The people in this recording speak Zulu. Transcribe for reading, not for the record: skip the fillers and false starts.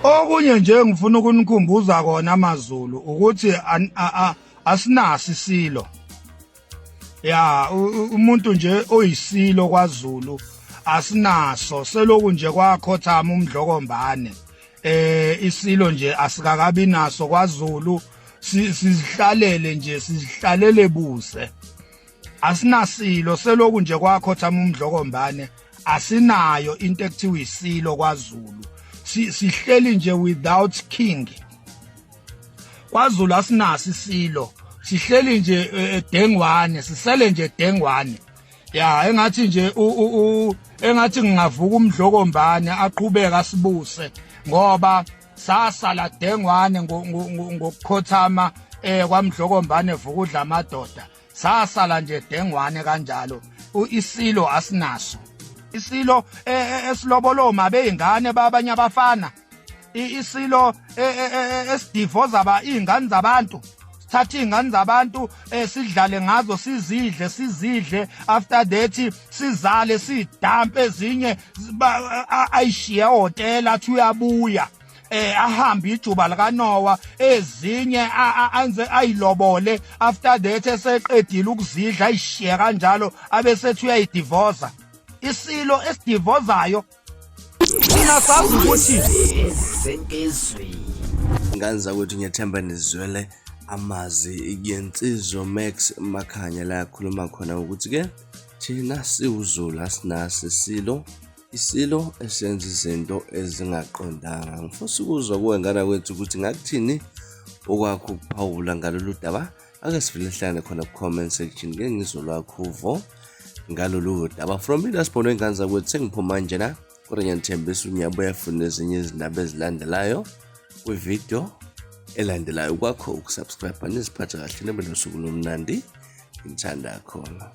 Okunye nje ngifuna ukunikhumbuza kona amaZulu ukuthi asinaso isilo. Ya, umuntu nje oyisilo kwaZulu asinaso, seloku nje kwakhothama uMdlokombane. Isilo nje asikakabi naso kwaZulu, sizihlalele nje, sizihlalele buze. Asinasilo seloku nje kwakhothama uMdlokombane, asinayo into ekuthiwa isilo kwaZulu. Sihleli nje without king. KwaZulu asinaso isilo, sihleli nje edengwane, sisele nje edengwane. Ya, engathi nje engathi ngingavuka uMdlokombane aqhubeka asibuse, ngoba sasala dengwane ngokukhothama kwaMdlokombane vukudla amadoda, sasala nje dengwane kanjalo. Isilo asinaso, isilo esilobolo mabeyingane babanye abafana, isilo esidivoza ba izingane zabantu, sithatha izingane zabantu, sidlale ngazo, sizidle, sizidle, after that sizale, sidampe ezinye, ayishiye ehhotela, athi uyabuya, ahambe ijuba likaNoah, ezinye anze ayilobole, after that eseqedile ukuzidla ayishiye kanjalo, abesethi uyayidivoza. Isilo esidivozayo, thina sazi ukuthi Ngane zakwethu, ngiyathemba nizwele amazwi yensizwa Max Makhanya la akhuluma khona ukuthi-ke thina siwuZulu asinaso isilo, isilo esenza izinto ezingaqondanga. Ngifisa ukuzwa kuwe ngane kwethu ukuthi ngakuthini okwakho ukuphawula ngalolu daba. Ake sivele hlangane khona ku-comment section, ke ngizwe lwakho uvo ngalolu daba. From mina sibone, ingane zakwethu, sengiphuma njena, kodwa ngiyanithembisa ngiyabuya futhi nezinye izindaba ezilandelayo kwividiyo elandelayo. Kwakho ukusubscribe, niziphathe kahle, nibe nosuku lomnandi. Ngithanda khona.